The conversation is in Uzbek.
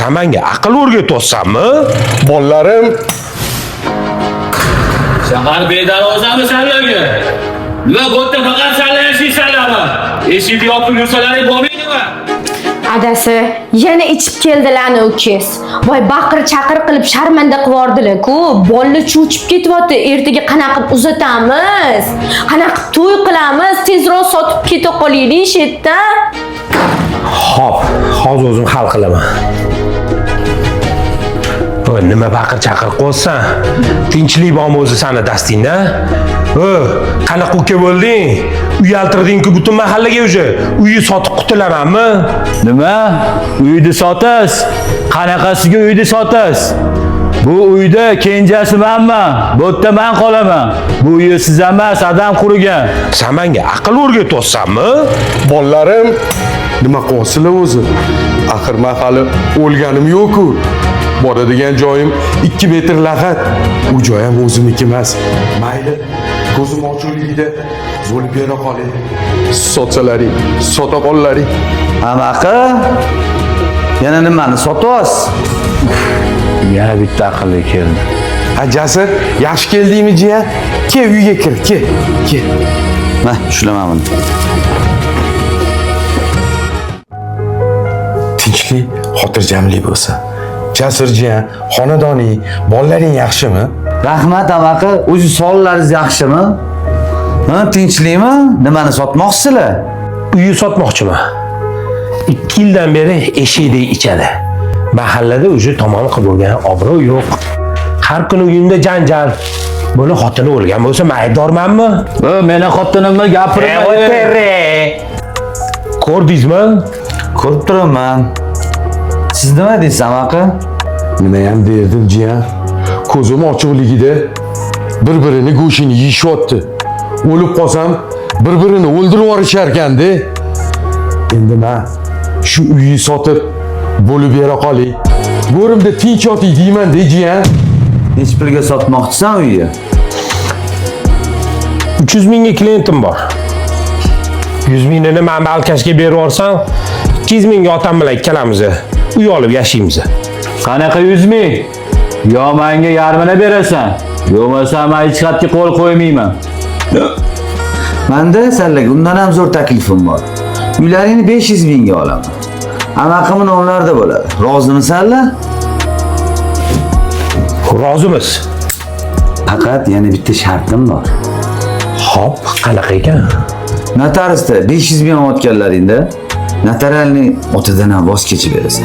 Sen menga aql o'rgatyapsanmi? Bolalarim. Shahar bedarvozami sanlarga? Nima bu yerda faqat sanlar yashaysanlarmi? Eshikni yopib yursalaring bo'lmaydimi? Adasi, yana ichib keldilarni ukiz. Voy, baqir chaqir qilib sharmanda qivordilar-ku. Bolalar cho'chib ketyapti. Ertaga qanaqa qilib uzatamiz? Qanaqa qilib to'y qilamiz? Tezroq sotib keta qolaylik shu yerdan. Xo'p, hozir o'zim hal qilaman. O, nima baqir chaqir qilyapsan? Tinchlik bormi o'zi sani dastingda? O, qanaqa uka bo'lding? Uyaltirding-ku butun mahallaga уже. Uyni sotib qutulamanmi? Nima? Uyni sotasiz? Qanaqasiga uyni sotasiz? Bu uyda kenjasi manman. Bu yerda man qolaman. Bu uyi siz emas, adam qurgan. Sen menga aql o'rgatyapsanmi? Bolalarim, nima qilyapsizlar o'zi? Axir man hali o'lganim yo'q-ku. Boradigan joyim 2 metr lahad. U joy ham o'zimniki emas. Mayli, ko'zim ochiqligida bo'lib bera qolay. Sotsalaring, sota qollaring. Amaqa yana nimani sotyapsiz? Yana bitta aqlli keldi. Ha, Jasur, yaxshi keldingmi, jiyan? Kel, uyga kir, kel, kel. Mana, ushlama buni. Tinchlik, xotirjamlik bo'lsin. Jasur jiyan, xonadoning, bolalaring yaxshimi? Rahmat, amaqa, o'zi sog'liqlaringiz yaxshimi? Ha, tinchlikmi? Nimani sotmoqchisizlar? Uyni sotmoqchiman. 2 yildan beri eshikdek ichadi. Mahallada уже tomon qilib bo'lgan, obro' yo'q. Har kuni uyimda janjal. Buni xotini o'lgan bo'lsa, men aybdormanmi? O, meni xotinimni gapirma. Ko'rdingizmi? Ko'rib turibman. Siz nima deysiz, amaqa? Nima ham derdim, jiyan? Ko'zim ochiqligida bir-birini go'shtini yeyishyapti. O'lib qolsam, bir-birini o'ldirib yuborisharkan-da. Endi men shu uyni sotib bo'lib bera qolay. Go'rimda tinch yoting deyman-da, jiyan. Nechi pulga sotmoqchisan uyni? 300 mingga klientim bor. 100 mingini men balkashga berib yuborsam, 200 mingga otam bilan ikkalamiz uy olib yashaymiz. Qanaqa 100 ming? Yo menga yarmini berasan, bo'lmasa men hech xatga qo'l qo'ymayman. Menda sanlarga undan ham zo'r taklifim bor. Uylaringni 500 mingga olaman. Amaqimni nomlarida bo'ladi. Rozimisanlar? Rozimiz. Faqat yana bitta shartim bor. Xo'p, qanaqa ekan? Notariusda 500 ming olayotganlaringda notarialning otidan ham voz kechib berasan.